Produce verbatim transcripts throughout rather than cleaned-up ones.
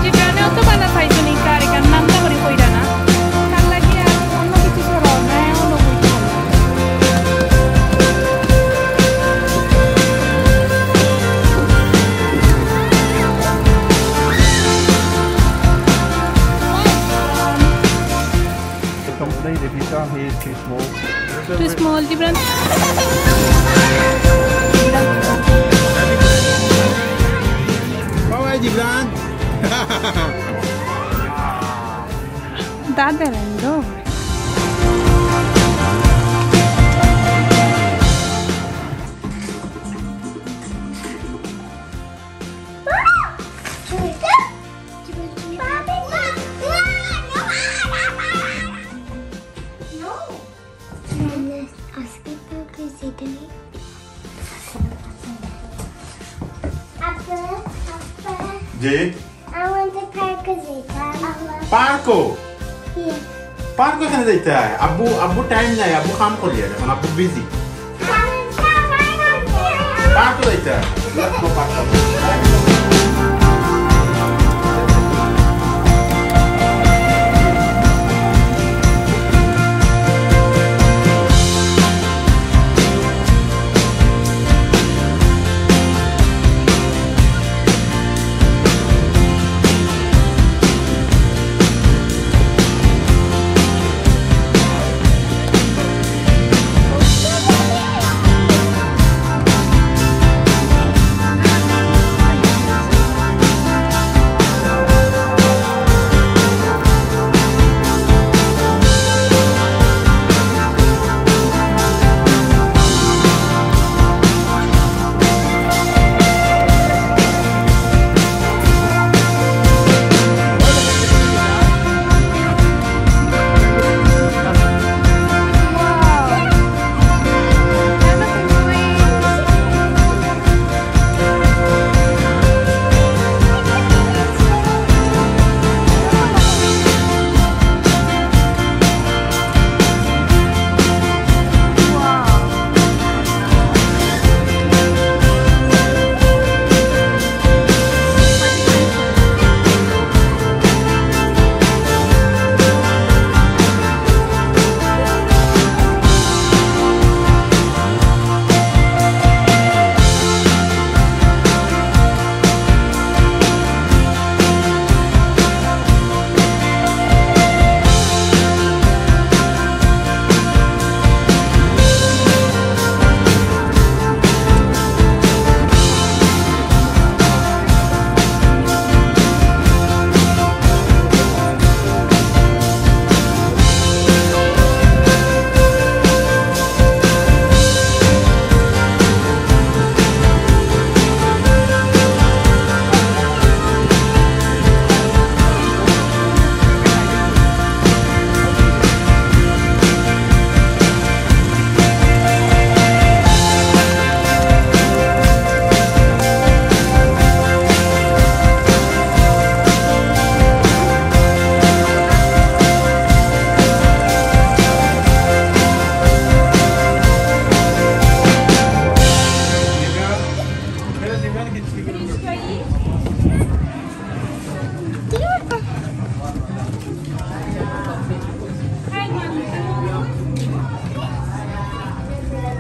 জিবরানেও তো বালা পাইছো নি, কার এখান নামটা করি কইরা না। তার লাগি আর অন্য কিছু ছাড়াও না, অন্য কিছু। Don't play the pizza, he is too small. Too small, Jibran. Bye bye, Jibran. Dada Rendo. No. Let's ask it for visiting. Apple, apple. G. I want the park visiting. পার্কো? Yes. পার্কো কেনে যাইতায়? আব্বু, আব্বু টাইম নাই, আব্বু কাম করি আর এখন আব্বু বিজি। পার্কো যাইতায়। Let's go পার্কো।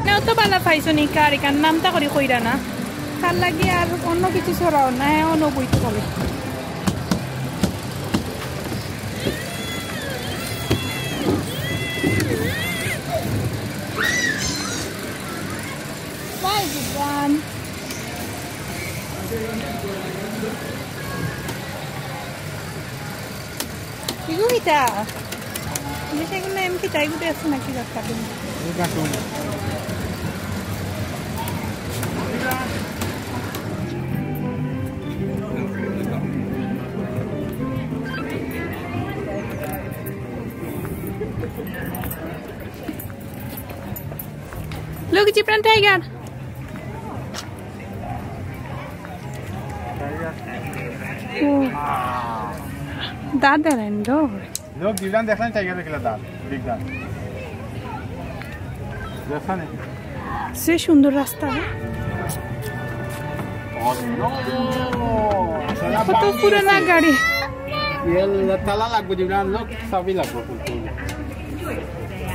না, অত বালা পাইছো নি, কার এখান নামটা করি কইরা না। তার লাগি আর অন্য কিছু ছড়াও না, হ্যাঁ, অন্য বইতে পারে। Bye, Jiban. Iku kita. Ini saya guna em kita iku dia senang kita kadung. Ini kadung. Look, Jibran tiger. Oh. Dada Rendo. Look, Jibran, দেখলেন tiger দেখলে দাঁত, big দাঁত। দেখলেন? সে সুন্দর রাস্তা, হ্যাঁ? কত পুরানা গাড়ি। ইয়ে, তালা লাগবো, জিবরান, look, চাবি লাগবো, খুলতে।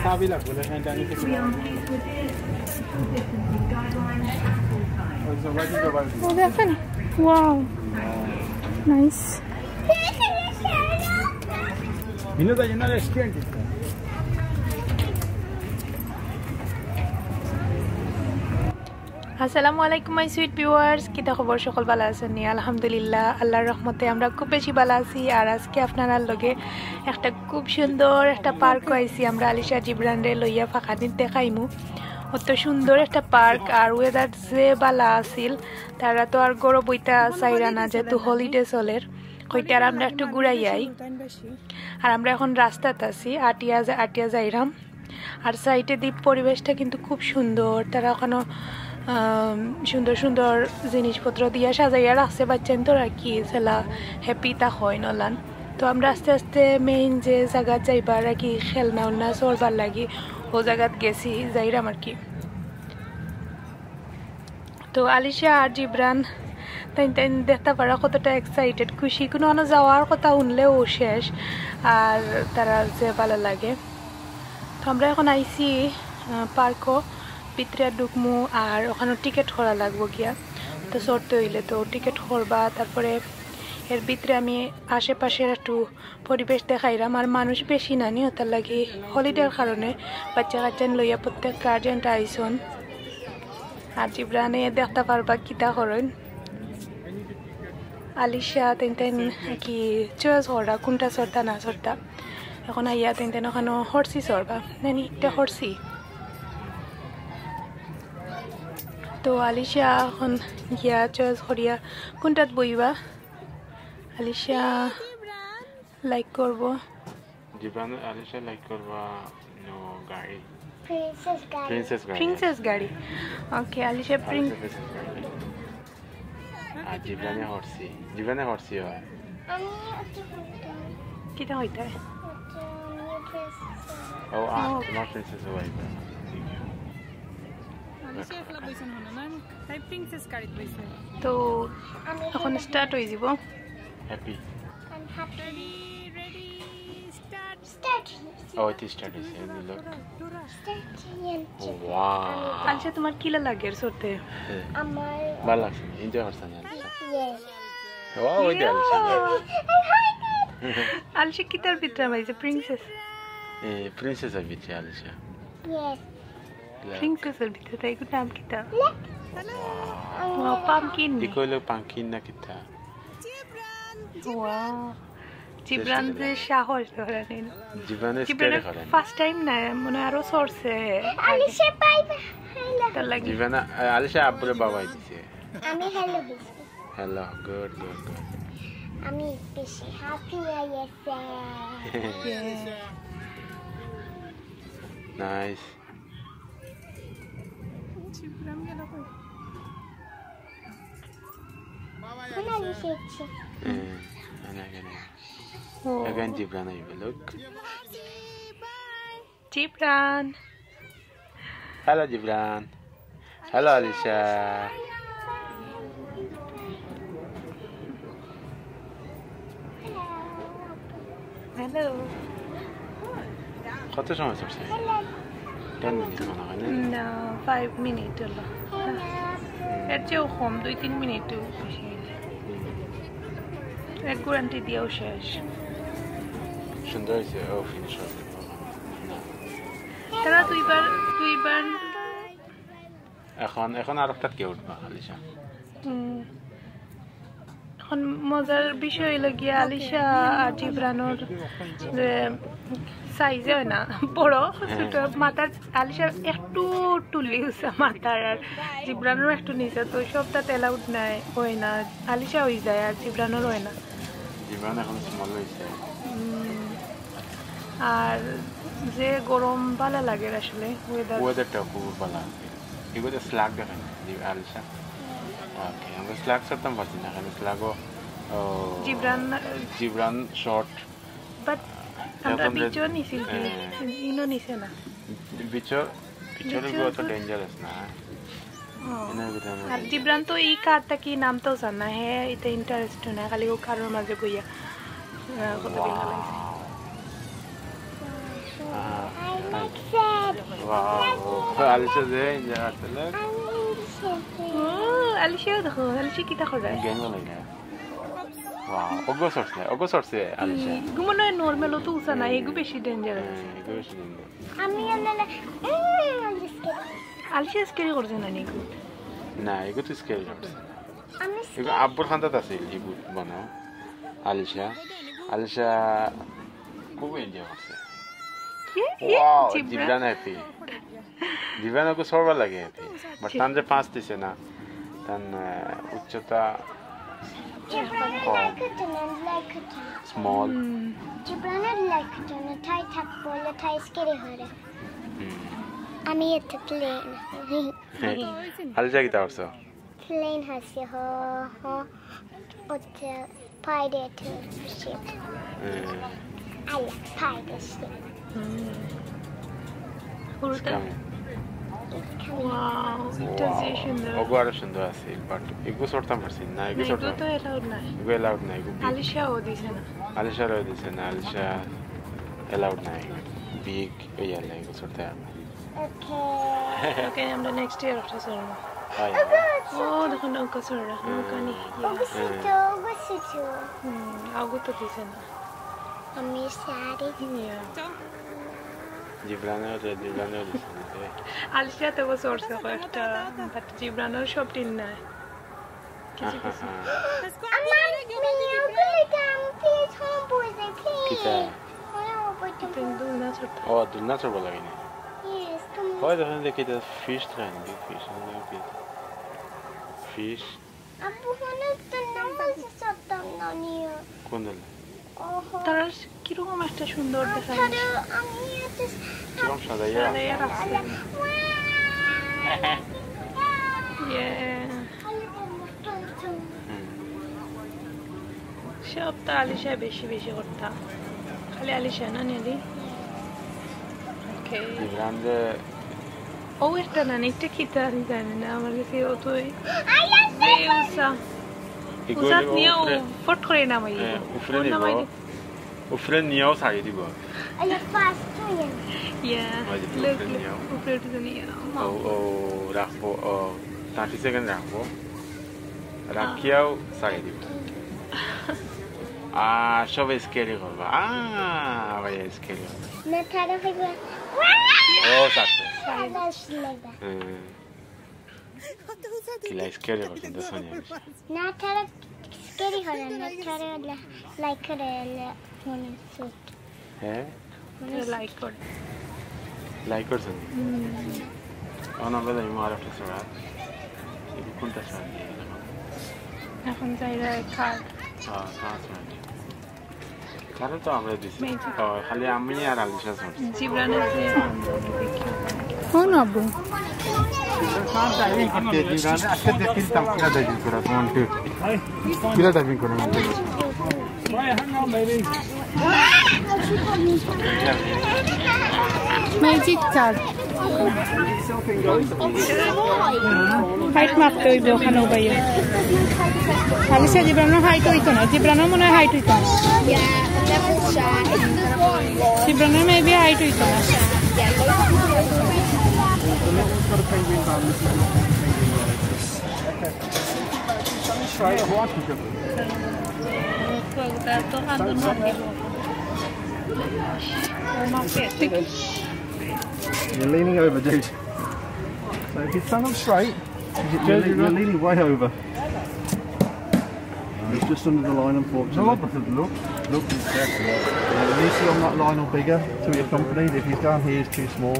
চাবি লাগবো, দেখেন, জানি কি। ওই সবাই কি জোগাড় দিবে? ও, দেখেন। Wow. Nice. ইনো যাই না, restaurant. আসসালামু আলাইকুম my sweet viewers, কিতা খবর? সকল ভালা আছইন নি? আলহামদুলিল্লাহ, আল্লাহর রহমতে আমরা খুব বেশি ভালা আছি। আর আজকে আপনারার লগে একটা খুব সুন্দর একটা পার্কো আইছি আমরা, আলিশা জিবরানরে লইয়া ফাঁকানিত দেখাইমু। অত সুন্দর একটা পার্ক, আর weather যে ভালা আছিল, তারা তো আর ঘরো বইতা চাইরা না, যেহেতু holiday চলের। কইতে আর আমরা একটু ঘুরাই আই। আর আমরা এখন রাস্তাত আছি, আটিয়া যা-, আটিয়া যাইরাম। আর সাইডেদি পরিবেশটা কিন্তু খুব সুন্দর। তারা ওখানো, আম, সুন্দর সুন্দর জিনিসপত্র দিয়া সাজাইয়া রাখছে। বাচ্চাইন্তর আর কি, যেলা happy তা হয় নলান। তো আমরা আস্তে আস্তে main যে জাগাত যাইবার আর কি, খেলনা উলনা চড়বার লাগি, ও জাগাত গেছি, যাইরাম আর কি। তো আলিশা আর জিবরান তাইন তাইন দেখতা পারা কতটা excited, খুশি, কুনুখানো যাওয়ার কথা হুনলেউ শেষ, আর তারার যে ভালা লাগে। তো আমরা এখন আইছি, আহ, পার্কো, ভিতরে ঢুকমু, আর ওখানো টিকিট করা লাগবো গিয়া। তো চড়তে অইলে তো টিকিট করবা, তারপরে এর ভিতরে আমি আশেপাশের একটু পরিবেশ দেখাইরাম। আর মানুষ বেশি নানি, ওটার লাগি holiday-র কারণে বাচ্চা কাচ্চা লইয়া প্রত্যেক গার্জিয়ানটা আইছইন। আর জিবরানে দেখতা পারবা কিতা করইন। আলিশা তাইন তাইন কি choice কররা, কুনটা চড়তা না চড়তা। এখন আইয়া তাইন তাইন ওখানো হর্সি চড়বা, নানি, এটা হর্সি। তো আলিশা এখন গিয়া choice করিয়া কুনটাত বইবা। আলিশা like করবো। জিবরান, আলিশা like করবা, নো, গাড়ি। প্রিন্সেস গাড়ি। প্রিন্সেস গাড়ি। প্রিন্সেস গাড়ি। ওকে, আলিশা প্রিন-, আলিশা প্রিন্সেস গাড়ি। আর জিবরানে হর্সি। জিবরানে হর্সি অয়। আমি একটু করতাম। কিতা অইতা? একটু আমি প্রিন্সেস অই। ও, আ, ও। তুমার প্রিন্সেস অইবা। আলিশা একলা বইছইন হনো না, তাই প্রিন্সেস গাড়িত বইছে। তো আমি এখন start অই যিবো। Happy. I'm happy. Ready, ready, start. Start. ও, এটা start অইছে, এই যে look. Wow. আলিশা, তুমার কিলা লাগের চড়তে? হ্যাঁ। আমার ভালা লাগছে, enjoy করছো না? Yes. Wow, ওই যে আলিশা। আলিশা কিতার ভিতরে হামাইছে? প্রিন্সেস। এ, প্রিন্সেসর ভিতরে আলিশা। Yes. প্রিন্সেসর ভিতরে, তাই এগুর নাম কিতা? Wow. Wow, pumpkin. ইগু অইলো pumpkin না কিতা? Wow. জিবরান যে সাহস ধরে নিন। জিবরানে জিবরানে start করে না। First time না, মনে হয় আরো চড়ছে। Alisha bye bye, hello. তার লাগি। জিবরান, আ, আলিশা আব্বুরে bye bye দিছে। আমি hello দিছি। Hello, good, good, good. আমি বেশি happy অইছি। Nice. জিবরান গেল কই? কোন আলিশা এসছে? হ্যাঁ, এনে, এনে। ও। Again জিবরান আইবে, look. জিবরান। Hello জিবরান। Hello আলিশা। Hello. কত সময় চড়ছে? Ten minute মনে হয় না? না, five minute অইলো। এর চেয়েও কম, দুই তিন মিনিটও বেশি। এক ঘুরান্তি দিয়াও শেষ। সুন্দর অইছে, ও finish অইছে। না। তারা দুইবার, দুইবার এখন, এখন আরোকটাত গিয়া উঠবা, আলিশা। হুম। এখন মজার বিষয় অইলো গিয়া আলিশা আর জিবরানর যে size অয় না, বড়, হ্যাঁ। ছোট, মাথার আলিশার একটু টুলি উচা মাথার, আর জিবরানর একটু নিচা, তো সবটাত allowed নায়, অয় না, আলিশা অই যায় আর জিবরানর অয় না। জিবরান এখন small অইছে। হুম। আর যে গরম ভালা লাগের আসলে, weather। Weatherটা খুব ভালা আছে। এগুলো slug দেখেন, জি, আলিশা। ওকে, আমরা slug চড়তাম পারছি না, এখানে slugও, ও, জিবরান, জিবরান short। But আমরা এখন যে beachও নিছি কি? হ্যাঁ। ইনো নিছে না। Beachও, beachও beachও এগুলো অত তো dangerous না। এনর ভিতরে আমরা আর জিবরান তো ই কার থাকি নামতাউ চায় না, হে ইতা interest নাই, খালি অউ কারর মাঝে বইয়া, আহ, কতদিন কাটাইছে। Wow. আলিশা যে enjoy করতেলে। ও, আলিশা দেখো, আলিশা কিতা করে? Game লাই না। Wow, অগু চড়ছে, অগু চড়ছে আলিশা। হুম, ইগু মনে হয় normal, অত উঁচা না, ইগু বেশি dangerous। হ্যাঁ, ইগু বেশি dangerous। আমি আনলে, উম, আলিশা scary। আলিশা scary করছে না নি ইগু? না, ইগু তো scary করছে না। আমি ইগু আব্বুর কান্দাত আছিল, ইগু বানো। আলিশা, আলিশা খুব enjoy করছে। কি? কি? Wow, জিবরান? জিবরান happy। জিবরান অগু চড়বার লাগি happy। But তান যে পাঁচ দিছে না, তান, আহ, উচ্চতা জিবরানের কম। Leg ছোট না, leg ছোট। Small। হুম। জিবরানের leg ছোট না, তাই থাকবো, তাই scary হয়। হুম। আমি এত plain। আলিশা কিতা করছো? Plain হাসি, হ, হ। হচ্ছে pirate ship। Hmm. I like pirate ship। Hmm. It's coming। Wow, ইটা যে সুন্দর। অগু আরো সুন্দর আছিল, but ইগু চড়তাম পারছি না, ইগু না, ইগু চড়তাম। তো allowed নাই। ইগু allowed নাই, ইগু big। আলিশাও দিছে না। আলিশারও দিছে না, আলিশা allowed নাই। Big, এই আলে, ইগু চড়তে আর না। Okay। Okay, আমরা next year একটা চড়বো। হয়। ও, দেখো নৌকা চড়রা, নৌকা নি। হুম। অগু ছোট, অগু ছোট। হুম, অগু তো দিছে না। আমি sorry। Yeah। জিবরানও যে, জিবরানও দিছে না, তে। আলিশা তো অবশ্য চড়ছে কয়েকটা, but জিবরানর সব দিন নাই। কিছু কিছু। আমার মেয়েও বলে, "আমি please হম বলবে, please।" কিতা? ওরা ওপর তুমি দোলনা চড়তে। ও, দোলনা চড়বা লাগে নি? Yes, তুমি। হয়, দেখেন দেখি, এটা fish থাকে নাকি? Fish, মনে হয় কি? Fish। আব্বু, ওখানে তো নামাজ চড়তাম না নিয়ে। কোন দোলনা? ওহো। তারা কিরকম একটা সুন্দর দেখা যায়। আচ্ছা, আমি এটা কিরকম সাজাইয়া সাজাইয়া রাখছে। রাখছে। ইয়ে। হুম। সব তো আলিশা বেশি বেশি করতাম। খালি আলিশা না, নেলি? Okay। জিবরান যে ও একটা না, একটা কিতা আমি জানি না, আমার কাছে অতই যে উষা। এগুলো উষাত নিয়ে ও উপরে, ফট করে নামাই হ্যাঁ, দিল। উপরে ও নিব। নামাই দিল। উপরে নিয়েও ছাড়ি দিব। আরে, first হয়ে যাবে। Yeah, ওই যে look, উপরে look, নিয়েও। উপরে উঠে নিয়ে, ও, মা। ও, রাখবো, ও, thirty second রাখবো। রাখিয়াও ছাড়ি দিব। আ, সবে scary করবা। আ, ভাই, scary করবা। না, তারা হইবে। ও, ছাড়ছে। আবার সিলেবা। হুম। কিলা scary করছেন তো সোনিয়া? না, তারা scary করে না, তারা লা-, like করে, লা-, মনে হয়। হ্যাঁ? মনে হয়। Like করে। Like করছেন? হুম। এখন আমরা যাই মার একটা ছাড়া। এই কোনটা ছাড়া দিয়ে গেলাম? এখন যাই রে, খাট। হ্যাঁ, খাট ছাড়া। কারণ তো আমরা দিছি। মেয়েটি। ও, খালি আমি আর আলিশা চড়ছি। জিবরানের যে কোন আব্বু? আজকে দেখি তাও কিরা diving করে, one, two। কিরা diving করে, one, two। Magic চার। Height মাপতে হইব ওখানে, ভাইয়া। আলিশা, জিবরানর height হইতো না, জিবরানর মনে হয় height হইতো না। জিবরানর maybe height হইতো না। You're leaning over, dude. So if you stand up straight, you're, you're leaning way over. It's just under the line, unfortunately. Look, look, look. Yeah, you see on that line or bigger to your company, if you down here is too small.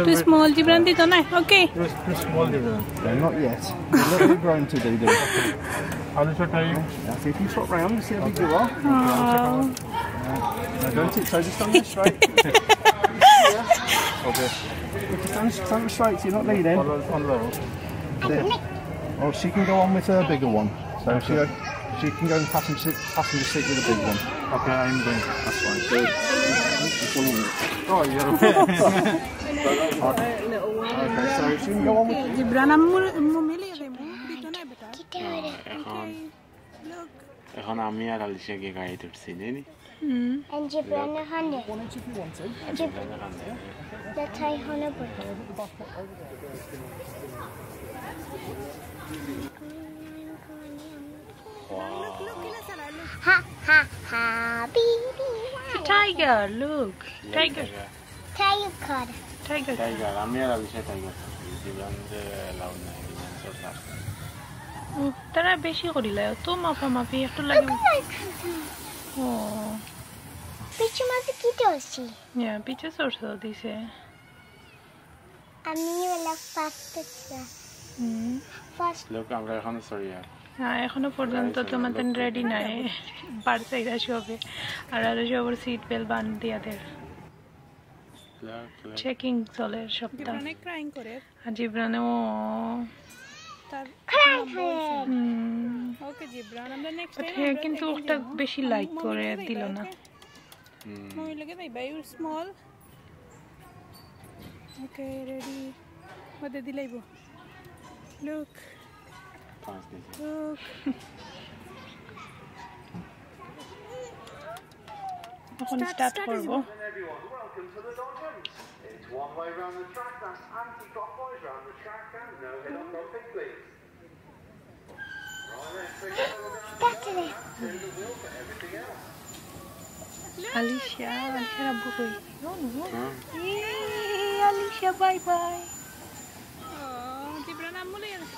Too small, Jibran দিতো না, okay. Too small, Jibril. No, not yet. A little bit grown to do, do. I'll just show you. That's it. If you swap round, see how big you are. Aw. Now don't tiptoe, just stand there straight. Yeah. Okay. Just stand, stand straight so you're not leaning. On the, on the level. There. Or she can go on with her bigger one. So she, she can go in passenger seat, passenger seat with a big one. Okay, I'm going. That's fine. Good. Oh, yeah. Jibran আম্মু, আম্মু মিলিয়ে দেবো। দিত না বেটা। এখন, এখন আমি আর আলিশা গিয়ে গাড়িত উঠছি, জানি? হুম। And Gibran এখানে। Gibran এখানে। That's why এখানে বসে। হা, হা, হা, বি, বি, হা। Tiger, look. Tiger. Tiger. Tiger. Tiger, আমি আর আলিশা tiger। Gibran যে allow নাই, Gibran সরকার। ও, তারা বেশি করিলা, তো মাফামাফি একটু লাগে। Look at my cousin. ও। পিছু মাঝে কি চলছে? ইয়া, পিছু চড়ছে দিছে। আমি ওলা first হচ্ছে। হুম। First। Look, আমরা এখনো চড়ি আর। হ্যাঁ, এখনো পর্যন্ত তোমাদের ready নাই। বার সাইড আসবে। আর আরো সবর seat belt বান্ধিয়া দের। Look, look. Checking চলের সবটা। জিব্রানে crying করের। আর জিব্রানেও তার খাড়াই খাড়াই। হুম। Okay, জিব্রান, আমরা next time হ্যাঁ, আমরা কিন্তু ওটা বেশি like করে দিল না। হুম। মমি লগে ভাই, ভাই, you're small. Okay, ready. ওদের দিলাইব। Look. পাঁচ দিছে। Look. এখন start করব। Everyone, welcome to the Docklands. It's one way round the track, that's anti-clockwise round the track, and no head-on bumping, please. Alisha, আলিশার আব্বু কই? No, no. হ্যাঁ। ইয়ে, আলিশা, bye bye. ও, জিব্রান আম্মু লই আনছে।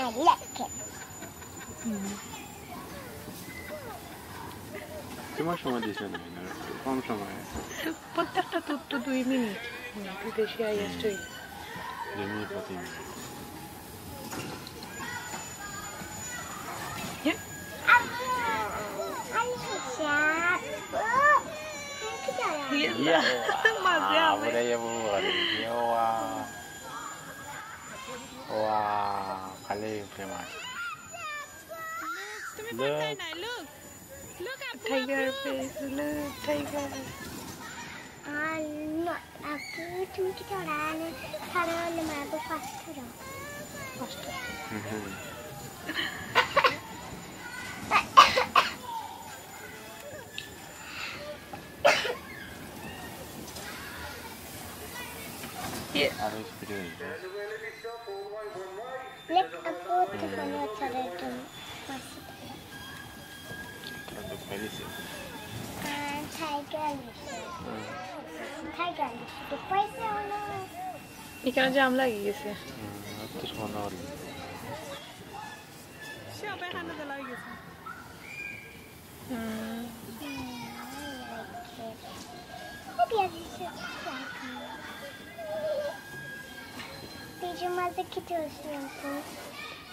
I like it. হুম। তোমার সময় দিছে না, কম সময়। তো প্রত্যেকটা tour তো দুই মিনিট। হুম, তুই দেশে আই আসছই। দুই মিনিট বা তিন মিনিট। ইয়া। মাঝে আ, আছে। বড় ইয়া বড় আর ইয়া ওয়া। ওয়া, খালি উঠে মাছ। তুমি কোথায় নাই? Look. Look, আপু, tiger আপু। Face, look, tiger. আর ন-, আপু, তুমি কি ধরা আনে? ধরা হলে মারবো, first ধরো। First। হুম, হুম। ইয়ে। আরো speed হয়ে যাবে। Look, আপু, তো কোনো চলে তুমি। আর tiger আলিশা। হুম। Tiger আলিশা, তো পয়সা হলো। এখানে jam লাগি গেছে। হুম, আর তো শোনা হলো। সে আবার এখানে তো লাগি গেছে। হুম। পিছু মাঝে কি চলছে এখন?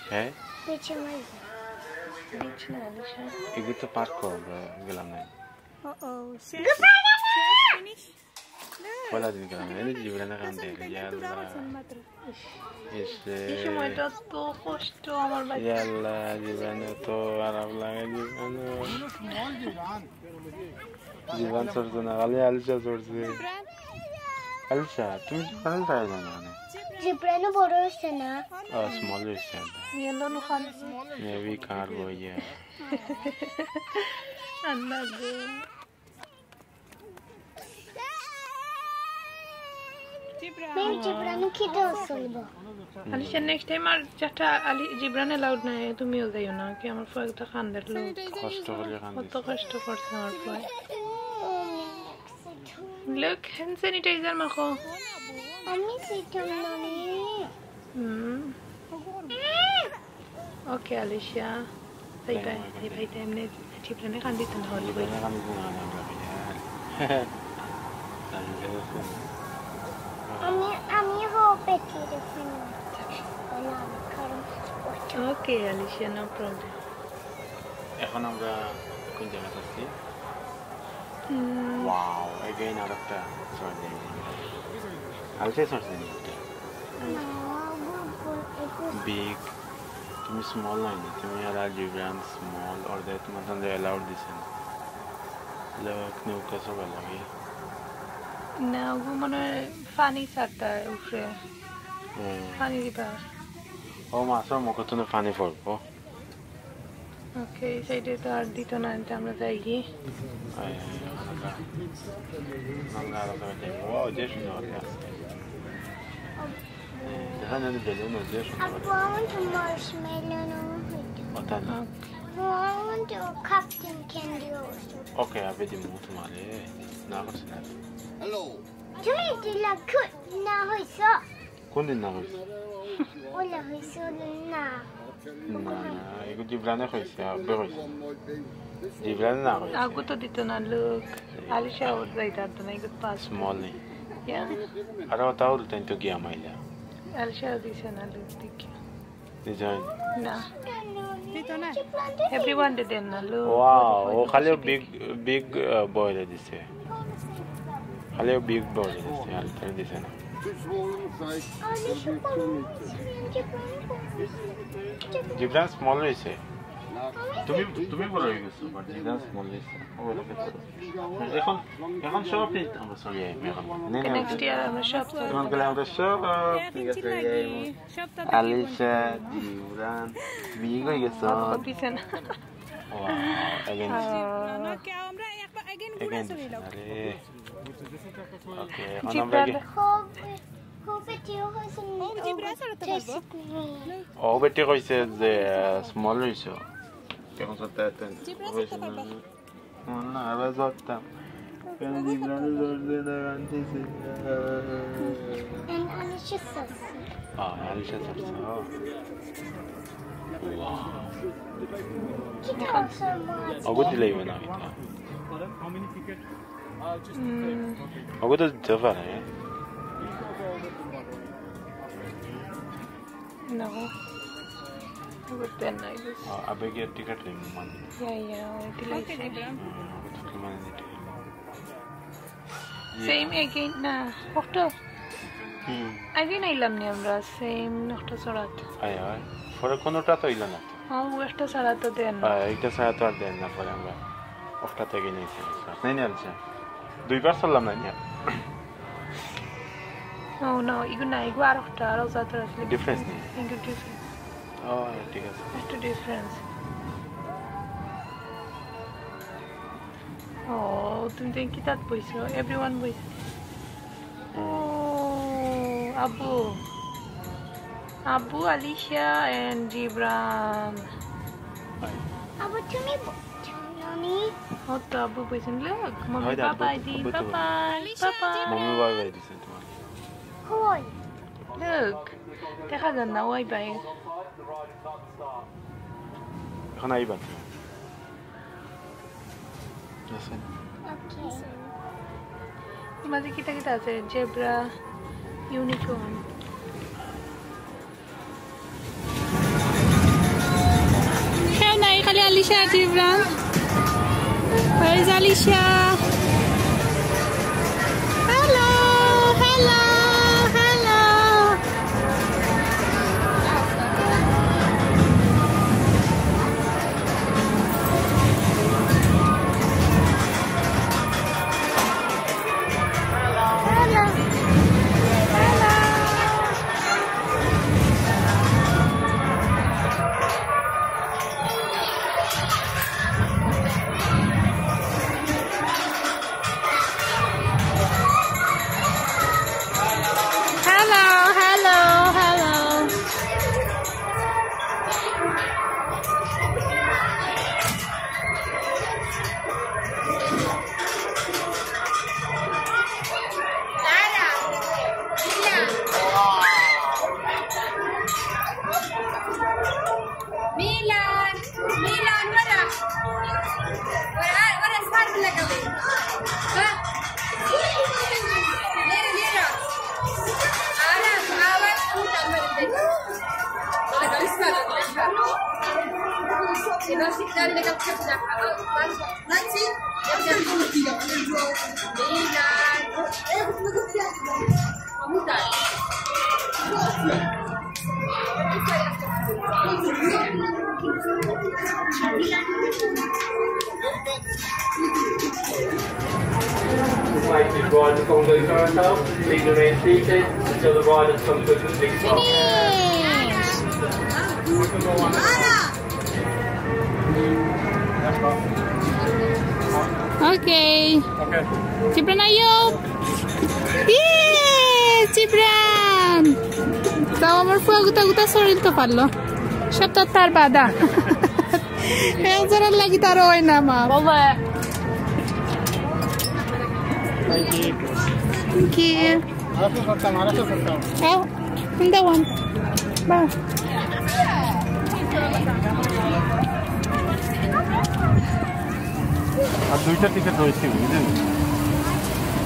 হ্যাঁ? পিছু মাঝে। Beach না, আলিশা। এগুলো তো park করা, আমরা গেলাম না। Uh-oh, শেষ। শেষ, finish। পয়লা দিন গেলাম, এই যে জিব্রানে কান্দে, ইয়া আল্লাহ। ইস রে। এই সময়টা তো কষ্ট আমার বাচ্চা। ইয়া আল্লাহ, জিব্রানে তো খারাপ লাগে, জিব্রানে। জিব্রান চড়ছে না, খালি আলিশা চড়ছে। আলিশা, তুমি জিব্রান পাই না মানে? জিব্রানও বড় হইছে না। ও, small হইছে। Yellow নো খালি। Maybe কার বইয়া। আল্লাহ গো। জিব্রান। মেম জিব্রানও খেতে চলবো। আলিশা, next time আর চাচা আলি জিব্রান allowed নাই, তুমিও যাইও না, কি আমার ফুয়া একটা কান্দের লোক। Sanitizer কষ্ট use করো। করে কান্দিস। কত কষ্ট করছে আমার ফুয়া। Look, hand sanitizer মাখো। আমি সেটা নামি। হুম। Okay, Alisha. Bye bye, bye bye, bye bye, এমনি জিব্রানে কান্দিত না হলে বই। জিব্রানে কান্দিত না, না, না, না। আমি, আমি হোপে চিড়ে খাই না। না, কারণ ওটা Okay, আলিশা, no problem. এখন আমরা কোন জায়গাতে আছি? হুম। Wow, again আরেকটা চড় দিয়ে গেল। আলসে চড়ছে নি একটা? না, বড়, বড়, একটু Big, তুমি small নায় নি, তুমি আর, আর জিব্রান small, ওর দায় তোমার সঙ্গে allowed দিছে না। Look, নৌকা সব লাগে। না, ও মনে হয় পানি ছাড়তা উপরে। পানি দিবা। ও মাছর মুখো তো পানি পড়বো। ওকে, এই সাইডে তো আর দিত না, এটা আমরা যাই কি? আমরা আরো যাই। ও, যে সুন্দর একটা আছে। দেখা যায় যে বেলুন, যে সুন্দর। আপু, আমার তো মার্শমেলো নেওয়া হইতো। ওটা না। ওকে। আপু, আমার তো কাপ ক্যান্ডি অইছে। ওকে, আমি দিমু তোমারে। না করছি না। তুমি দিলা খুব না হইছো। কোন দিন না কইছে? ওলা কইছে, ওলা না। না, না, এগু জিবরানে কইছে, আব্বে কইছে। জিবরানে না কইছে। আগু তো দিত না, look। আলিশা ওর যাইতে পারতো না, এগু পাস। Small নেই। Yeah। আরে, ওটা উল্টা তো গিয়া মাইলা। আলিশা দিছে না, look, দেখি। দিছে না। দিত না। Everyone রে দেন না, look। Wow, ও খালি big, big, আহ, boy রে দিছে। খালি big boy রে দিছে, আর তাই দিছে না। জিবরান small রইছে। তুমি, তুমি বড় হয়ে গেছো, but জিবরান small রইছে। ও, এখন, এখন সব নিতে আমরা চলে যাই এখন। নেই, নেই, next year আমরা সব চলে যাই। তখন গেলে আমরা সব নিতে চলে যাই। আলিশা, জিবরান, big হয়ে গেছো। পিছনে। Wow, again। না, না, কেউ আমরা একবার again ঘুরে again আসি। আরে। ওকে, এখন আমরা জিবরান। কি? ও বেটি কইছে যে, আহ, small রইছে। এখন সত্যি এত জিবরান হইছে না। না, আবার ধরতাম। কেন জিবরান ধরবে না, আনতেছে না। And Alicia Sassi। Ah, Alicia Sassi, O. Wow। She talks so much। অগো দিলেই মনে হয়। হুম। অগো তো দিতে পারে। No। অগো দেন নাই। আহ, আবেগে টিকিট নেই, মানে। ইয়া, ইয়া, ওই দিলাই। ওকে, জিবরান। হুম, অগো তো মানে দিতে। Same again না, অক্টো। হুম। Again আইলাম নি আমরা, same অক্টো চড়াত। আয়, আয়। পরে কোনোটা তো অইল না তো। হ্যাঁ, ও একটা ছাড়া তো দেন না। আহ, একটা ছাড়া তো আর দেন না পরে আমরা। অক্টাতে গিয়ে নিয়েছি। নাই, নাই, আনছে। দুইবার চললাম না, নিয়ে। Oh, no, ইগু না, ইগু আর একটা, আরো যাত্রা আসলে difference নেই। ইগু difference। ও, ঠিক আছে। একটু difference। ও, তুমি দেখি তাত বইছো, everyone বইছে। ও, আব্বু। আব্বু, আলিশা and জিবরান। আব্বু, তুমি ব-, তুমি ও তো আব্বু বইছেন, look, মম্মি, হয়, আব্বু, বাবাই দি, আব্বু তো বাবাই, আলিশা, বাবাই। জিবরান। মম্মি বাবাই দিছেন তোমার। কই? Look, দেখা যার না, ওই ভাই। এখন আইবা তুমি। That's fine। Okay। এর মাঝে কিতা কিতা আছে? Zebra, unicorn। কেউ নাই, খালি আলিশা আর Jibran. Where is Alicia? Hello, hello, hello। Hello, hello, hello। Milan, Milan, ورا. ورا، ورا، صار بالله قوي. ها. ليرة، ليرة. أنا، أنا، أنا قوي صار. إذا شفت لي قبل كيف دخل. Please remain seated. Finish! Okay. Okay. Gibran, are you? Yes, Gibran! তাও আমার ফুয়া গুতা গুতা শরীর তো পারলো। সব তো তার বাদা। একজনের লাগি তার হয় না, মা। বাবা। Thank you. Thank you. আরেকটা করতাম, আরেকটা করতাম। আও, in the one. বাহ। আর দুইটা টিকিট রয়েছে, বুঝলেন?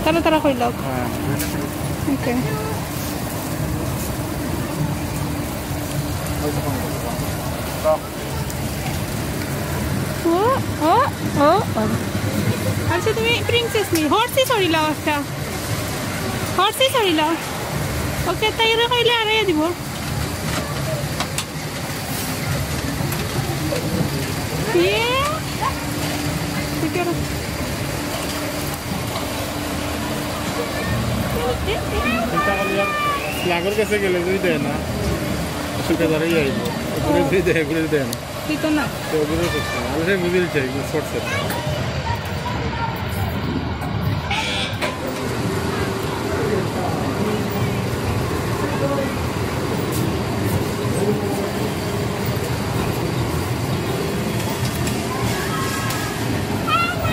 তারা তারা কইল। হ্যাঁ, দুইটা টিকিট। Okay. ওই তো ফোন করবো। ও, ও, ও, ও। আচ্ছা, তুমি প্রিন্সেস নি, হর্সি সরিলাও একটা। হর্সি সরিলাও। ওকে, তাই ওরা কইলে আড়াইয়া দিব। ইয়ে। ঠিক আছে। চিন্তা করলাম, ফ্ল্যাগের কাছে গেলে যদি দেয় না, সুখে ধরেই আইব। ঘুরে যদি দেয়, ঘুরে দেয় না। দিত না। তো ঘুরে করছে না। আমি বুঝে দিচ্ছি, এগুলো শর্ট সেট।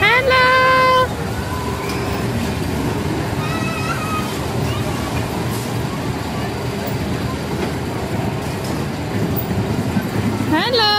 Hello. Hello.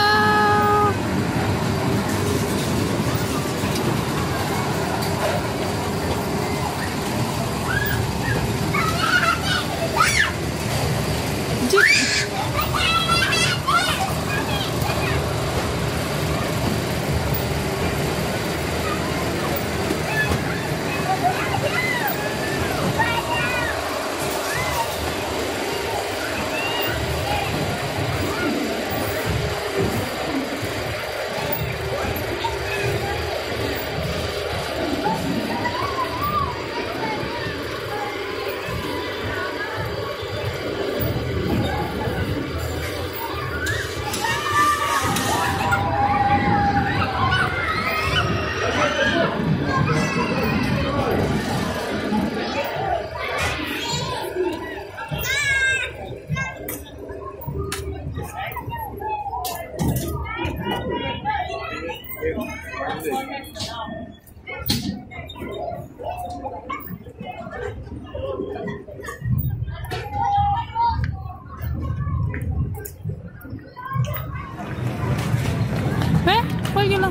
হ্যাঁ, কই গেল?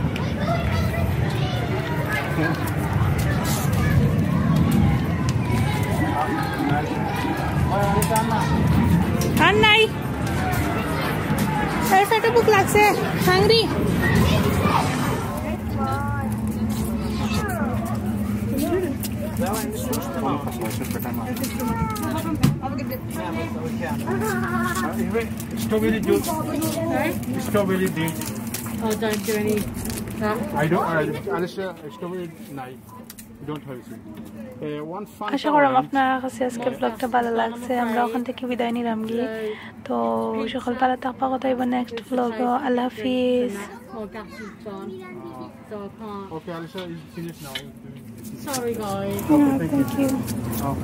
আর নাই। এই পেটে ভুক লাগছে, hungry। Strawberry juice. Strawberry juice. Oh, don't do any that. I don't, uh, Alicia, strawberry, no. We don't have it. Uh, one fun আশা করলাম আপনার কাছে আজকে ব্লগটা ভালো লাগছে। আমরা ওখান থেকে বিদায় নিলাম গি। তো সকল ভালো থাকবা, কথা হইব নেক্সট ব্লগও। আল্লাহ হাফিজ। Oh, gas is gone. So I can't. Okay, Alicia, it's finished now. Sorry, guys. Yeah, thank you. Oh.